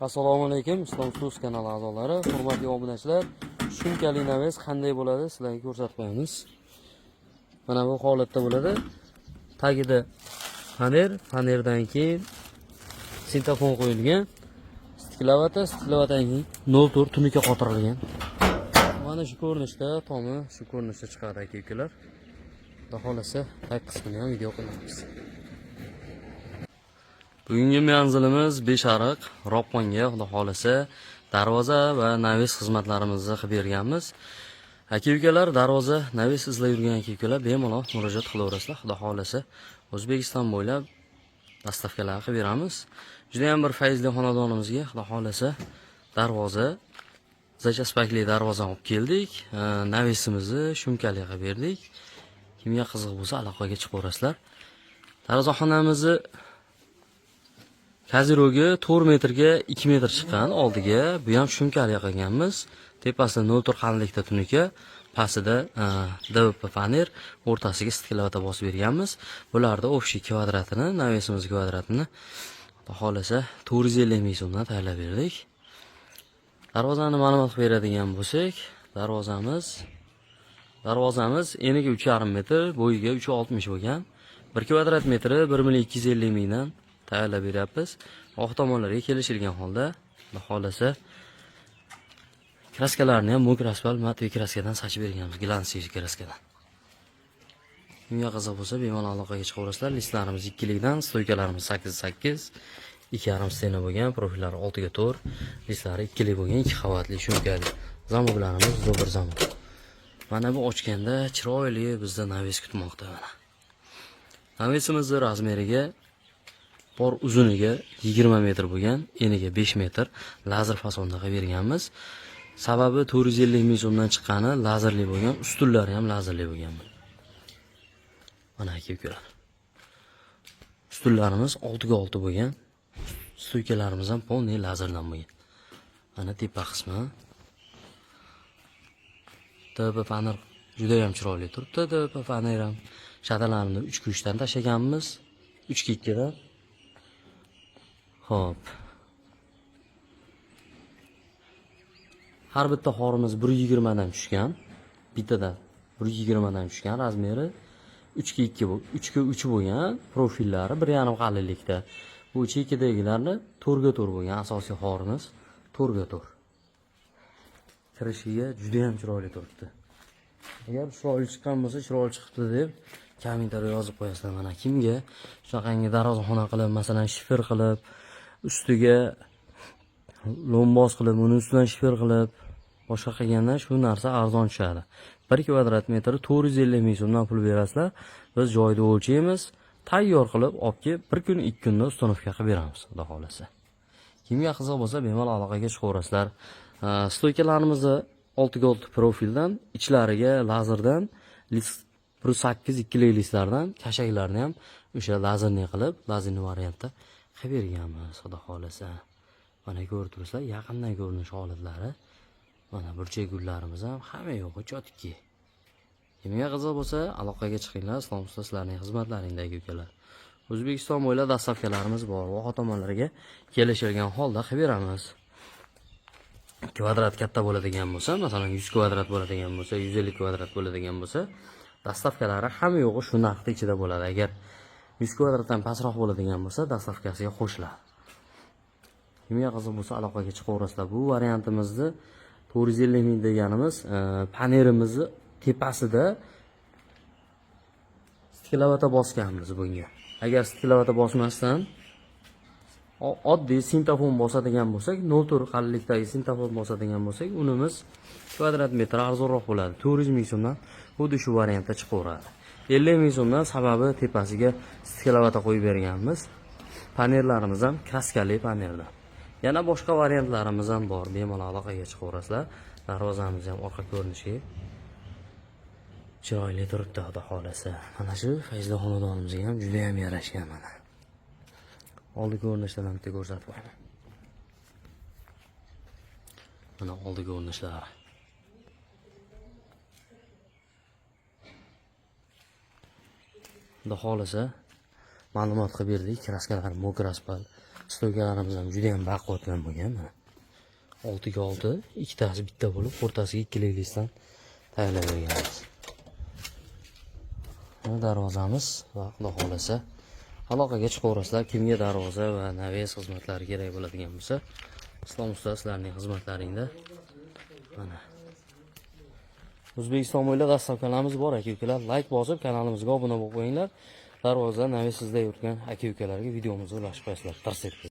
Assalomu alaykum, Islom Tuz kanali a'zolari, hurmatli obunachilar. Shumkali навес qanday bo'ladi, sizlarga ko'rsatib qo'yamiz. Mana bu holatda bo'ladi. Tagida faner, fanerdan keyin sintofon qo'yilgan. Stiklavata, stiklavatadan keyin 0.4 tunuka qotirilgan. Mana shu ko'rinishda tomi shu ko'rinishda chiqadi, aka ukalar. Xudo xolasa, tag qismini ham video qilamiz. Bugungi manzilimiz Beshariq, Ropponga, xudo xolasa, darvoza va навес xizmatlarimizni qilib berganmiz. Aka ukalar, darvoza, навес izlab yurgan aka ukalar bemalol murojaat qilaverasizlar. Xudo xolasa, O'zbekiston bo'ylab доставка lar qilib beramiz. Juda ham bir fayzli xonadonimizga, xudo xolasa, darvoza, zachaspakli darvoza olib keldik. Навес imizni shumkali qilib berdik. Kimga qiziq bo'lsa, aloqaga chiqaverasizlar. Darvozaxonamizni козырёк i 4 metrga 2 metr chiqqan oldiga. Bu ham shumkali qilganmiz. Tepasida 0.4 qalinlikda tunuka, pastida ДВП faner, o'rtasiga stiklavata bosib berganmiz. Bularda общий kvadratini, навес imiz kvadratini, xudo xolasa, 450 ming so'mdan tayyorlab berdik. Darvozani ma'lumot qilib beradigan bo'lsak, darvozamiz eniga 3,5 metr, bo'yiga 3,60 bo'lgan. 1 kvadrat metri 1 million 250 mingdan tayyorlab beryapmiz. Oq tomonlarga kelishilgan holda, xudo xolasa, kraskalarni ham мокрый asfalt матовый kraskadan sachib berganmiz, глянцевый kraskadan. Kimga qiziq bo'lsa, bemalol aloqaga chiqaverasizlar. Listlarimiz ikkilikdan, стойка larimiz 8 8, 2,5 стена bo'lgan, profillari 6 ga 4, listlari ikkilik bo'lgan, ikki qavatli shumkali. Замок larimiz zo'r замок. Mana bu ochganda chiroyli bizda навес kutmoqda mana. Навес imizni размер iga bor uzuniga 20 metr bo'lgan, eniga 5 metr lazer fasonda qilib berganmiz. Sababi 450 ming so'mdan chiqqani lazerli bo'lgan, ustunlari ham lazerli bo'lgan. Mana, aka ukalar. Ustunlarimiz 6 ga 6 bo'lgan. Стойка larimiz ham полный lazerdan bo'lgan. Mana tepa qismi. ДВП faner juda ham chiroyli turibdi. ДВП faner ham shatalarni 3 ga 3 dan tashlaganmiz. 3 ga 2 dan. Xo'p. Har bitta xorimiz 1.20 dan tushgan. Bittadan 1.20 dan tushgan, размер i 3 ga 2, bu 3 ga 3 bo'lgan, profillari 1,5 qalinlikda. Bu chekkidagilarni 4 ga 4 bo'lgan, asosiy xorimiz 4 ga 4. Kirishiga juda ham chiroyli turibdi. Agar chiroyli chiqqan bo'lsa, chiroyli chiqibdi deb kommentariy yozib qo'yasizlar. Mana kimga shunaqangi darvozaxona qilib, masalan, shifer qilib, ustiga lombos qilib, uni ustidan shifer qilib, boshqa qilganda shu narsa arzon tushadi. 1 kvadrat metri 450 ming so'mdan pul berasizlar. Biz joyda o'lchaymiz, tayyor qilib olib kelib, bir kun, 2 kunda установка qilib beramiz, xudo xolasa. Kimga qiziq bo'lsa, bemalol aloqaga chiqaverasizlar. Стойка larimizni 6 ga 6 profildan, ichlariga lazerdan list 1.8 ikkilik listlardan, kashaklarni ham o'sha лазерный qilib, лазерный variantda qilib berganmiz, xudo xolasa. Mana ko'rib turibsizlar, yaqindan ko'rinish holatlari. Mana burchak gullarimiz ham hamma yo'g'i чётки. Kimga qiziq bo'lsa, aloqaga chiqinglar. Islom usta sizlarning xizmatlaringdagi, ukalar. O'zbekiston bo'ylab доставка larimiz bor. Voha tomonlarga kelishilgan holda qilib beramiz. Kvadrat katta bo'ladigan bo'lsa, masalan, 100 kvadrat bo'ladigan bo'lsa, 150 kvadrat bo'ladigan bo'lsa, доставка lari hamma yo'g'i shu narxni ichida bo'ladi. Agar 100 kvadratdan pastroq bo'ladigan bo'lsa, доставка siga qo'shiladi. Kimga qiziq bo'lsa, aloqaga chiqaverasizlar. Bu variantimizni 450 ming deganimiz, panerimizni tepasida stiklavata bosganmiz bunga. Agar stiklavata bosmasdan oddiy sintofon bosadigan bo'lsak, 0.4 qalinlikdagi sintofon bosadigan bo'lsak, unimiz kvadrat metr arzonroq bo'ladi. 400 ming so'mdan xuddi shu variantda chiqaveradi. 50 ming so'mdan, sababi tepasiga stiklavata qo'yib berganmiz. Panerlarimiz ham kraskali panerdan. Yana boshqa variantlarimiz ham bor. Bemalol aloqaga chiqaverasizlar. Darvozamiz ham orqa ko'rinishi chiroyli turibdi, xudo xolasa. Mana shu fayzli xonadonimizga ham juda ham yarashgan mana. Oldi ko'rinishdan ham bitta ko'rsatib qo'yaman. Mana oldi ko'rinishlari. Xudo xolasa, ma'lumot qilib berdik. Kraskalar мокрый asfalt. Стойка larimiz ham juda ham baquvvatlan bo'lgan mana. 6 ga 6, ikkitasi bitta bo'lib, o'rtasiga ikkilik лист dan tayyorlab berganmiz. Mana darvozamiz va xudo xohlasa aloqaga chiqaverasizlar. Kimga darvoza va навес xizmatlari kerak bo'ladigan bo'lsa, Islom usta sizlarning xizmatlaringda. Mana. O'zbekiston bo'ylab доставка larimiz bor, aka ukalar. Layk bosib, kanalimizga obuna bo'lib qo'yinglar. Darvoza, навес izlab yurgan aka ukalarga videomizni ulashib qo'yasizlar. Tars etib.